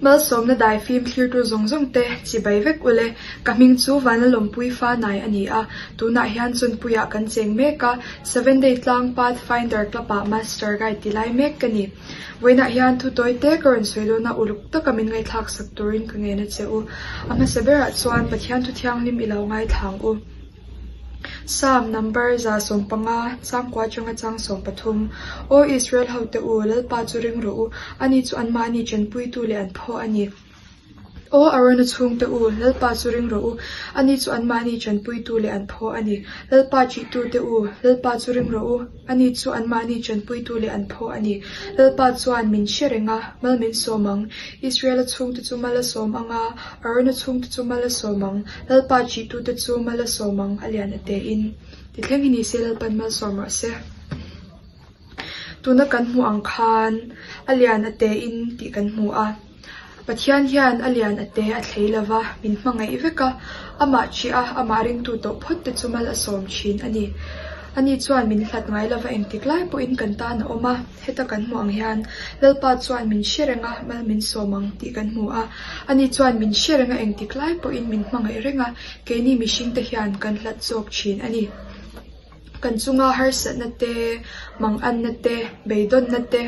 Malsawmna daifim thlirtu zawng zawng te chibai vek ule. Ka hming chu Vanlalawmpui Fanai a ni a, tunah hian Chunpuiah kan cheng mek a, Seven Day Tlang Path Finder Club ah Master Guide ti lai mek ka ni. Vawiinah hian thu tawi te ka rawn sawi dawn a, uluk taka min ngaihthlak sak turin ka ngen a che u. A hmasa berah chuan Pathian thu thianghlim i lo ngaithla ang u. Psalm number 115, changkua atanga chang 13, Aw Israel hote u, Lalpa chu ring rawh u, ani chu anmahni chenpuitu leh an phaw a ni. Aw Arona chhungte u, Lalpa chu ring rawh u, ani chu anmahni chenpuitu leh an phaw a ni. Lalpa ṭihtute u, Lalpa chu ring rawh u, ani chu anmahni chenpuitu leh an phaw a ni. Lalpa chuan min hre reng a, mal min sawm ang. Israela chhungte chu mal a sawm ang a, Arona chhungte chu mal a sawm ang. Lalpa ṭihtute chu mal a sawm ang, a lian a tein. Tithleng hi ni se Lalpan malsawm rawh se. Tuna kan hmuh ang khan a lian a tein tih kan hmu a. Pathian hian a lian a te a thlei lo va, min hmangaih vek a, amah ṭih a, amah ringtu tawh phawt te chu mal a sawm ṭhin a ni. Ani chuan min hlat ngai lo va, engtik lai pawhin kan tan a awm a, heta kan hmuh ang hian Lalpa chuan min hre reng a, mal min sawm ang tih kan hmu a. Ani chuan min hre reng a, engtik lai pawhin min hmangaih reng a, keini mihringte hian kan hlat zawk ṭhin a ni. Kan chunga harsatna te, manganna te, beidawnna te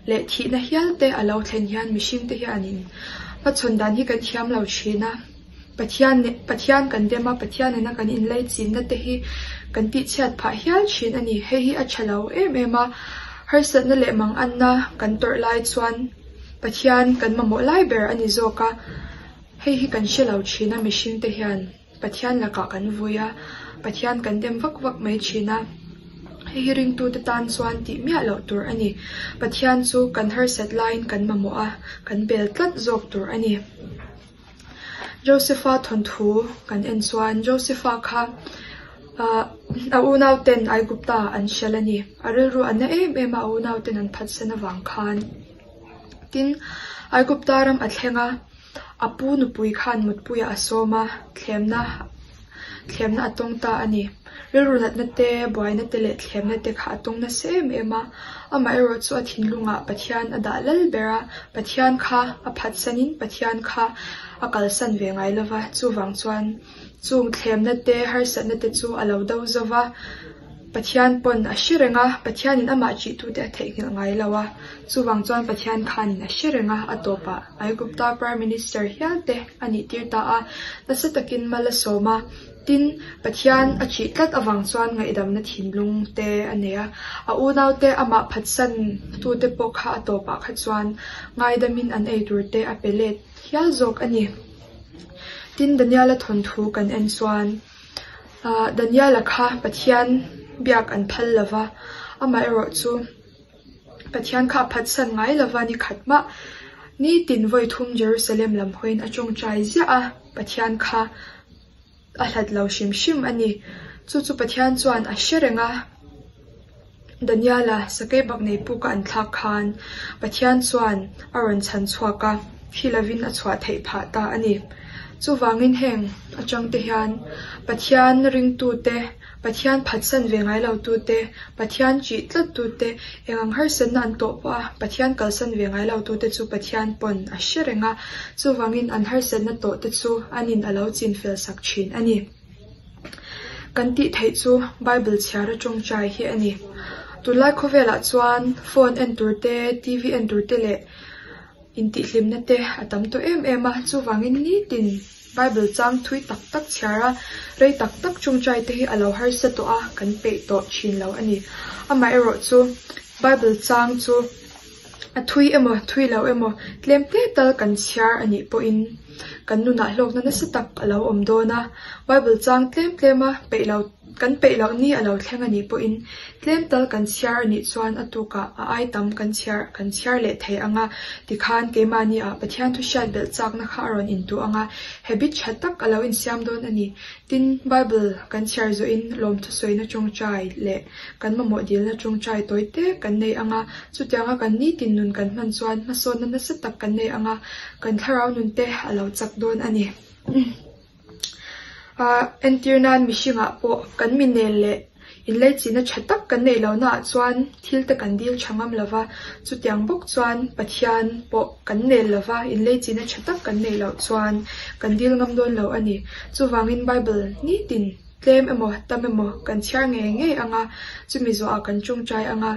leh thihna hial te a lo thlen hian mihringte hianin hmachhawn dan hi kan thiam lo thin a. Pathian neh Pathian kan dem a, Pathian nena kan inlei chinna te hi kan tihchhiat phah hial thin a ni. Hei hi a tha lo em em a, harsatna leh manganna kan tawrh lai chuan Pathian kan mamawh lai ber a ni zawk a, hei hi kan hre lo thin a mihringte hian. Pathian lakah kan vui a, Pathian kan dem vak vak mai thin a. Hei hi ringtute tan chuan tih miah loh tur a ni. Pathian chu kan harsat laiin kan mamawh a, kan bel tlat zawk tur a ni. Josepha thawnthu kan en chuan Josepha kha a unauten Aigupta an hrel a ni. A rilru a na em em a, a unauten an phatsan avang khan. Tin, Aigupta ram a thleng a. A pu nupui khan mutpuiah a sawm a, thlemna thlemna a tawng ta a ni. Rilru natna te, buaina te leh thlemna te kha a tawng nasa em em a. Amaherawh chu a thinlungah Pathian a dah lal ber a, Pathian kha a phatsanin Pathian kha a kalsan ve ngai lova, chuvang chuan chung thlemna te, harsatna te chu a lo do zo va. Pathian pawn a hre reng a, Pathianin amah ṭihtute a theihnghilh ngai lo a, chuvang chuan Pathian khanin a hre reng a, a tawpah Aigupta Prime Minister hial te a nih tir ta a, nasa takin mal a sawm a, tin, Pathian a ṭih tlat avang chuan ngaihdamna thinlung te a nei a, a unaute amah phatsan tute pawh kha a tawpah kha chuan ngaidamin an eitur te a pe let hial zawk a ni. Tin, Daniela thawnthu kan en chuan. Daniela kha Pathian biak an phal lo va, amaherawh chu Pathian kha a phatsan ngai lo va ni khat mah. Nitin vawi thum Jerusalem lam hawiin a tawngtai ziah a, Pathian kha a hlat lo hrim hrim a ni. Chu chu Pathian chuan a hre reng a. Daniela sakei bak nei puka an thlak khan Pathian chuan a rawn chhan chhuak a, thi lovin a chhuah theih phah ta a ni. Chuvangin heng atangte hian Pathian ringtute, Pathian phatsan ve ngai lotute, Pathian ṭih tlattute, eng ang harsatna an tawh pawh a Pathian kalsan ve ngai lotute chu Pathian pawn a hre reng a, chuvangin an harsatna tawhte chu anin a lo chinfel sak ṭhin a ni. Kan tih theih chu Bible chhiar a tawngtai hi a ni. Tunlai khawvelah chuan phone en tur te, TV en tur te leh intihhlimna te a tam tawh em em a, chuvangin nitin Bible chang thui tak tak chhiar a, rei tak tak tawngtai te hi a lo harsa tawh a, kan peih tawh thin lo a ni. Amaherawhchu Bible chang chu A thui emaw, thui lo emaw, tlem te tal kan chhiar a nih pawhin kan nunah hlawkna nasa tak a lo awm dawn a. Bible chang tlem tlema peih lo, kan peih loh ni a lo thleng a nih pawhin tlem tal kan chhiar a nih chuan a tukah a ai tam kan chhiar kan chhiar leh thei ang a. Tikhan keimahni ah Pathian thu hriat belh chakna kha a rawn intuh ang a, habit tha tak a lo insiam dawn a ni. Tin, Bible kan chhiar zawhin lawmthu sawina tawngtai leh Kan mamawh dilna tawngtai tawi te kan nei ang a, chutianga kan nitin nun kan hman chuan hmasawnna nasa tak kan nei ang a, kan thlarau nun te a lo chak dawn a ni. Ahh entir nan mihringah pawh kan mi nel leh Inleichihna tha tak kan neih lohnaah chuan thil te kan dil tha ngam lova, chutiang bawk chuan Pathian pawh kan nel lova, inleichihna tha tak kan neih loh chuan kan dil ngam dawn lo a ni. Chuvangin Bible nitin tlem emaw tam emaw kan chhiar ngei ngei ang a, chumi zawhah kan tawngtai ang a,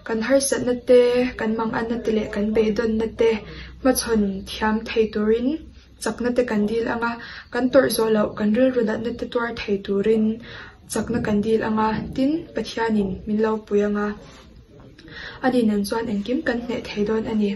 kan harsatna te, kan manganna te leh kan beidawnna te hmachhawn thiam thei turin Chakna te kan dil ang a, kan tawrh zawh loh kan rilru natna te tuar thei turin chakna kan dil ang a, tin, Pathianin min lo pui ang a, ani nen chuan engkim kan hneh thei dawn a ni.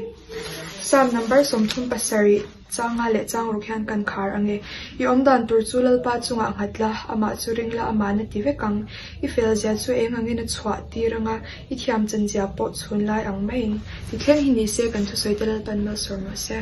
Psalm number 37 changa leh changruk hian kan khar ang e. I awm dan tur chu Lalpa chungah nghat la, amah chu ring la, amahna ti vek ang. I fel zia chu eng angin a chhuah tir ang a, i thiam chan zia pawh chhun lai ang maiin. Ti thleng hi ni se kan thusawi te Lalpan malsawm rawh se.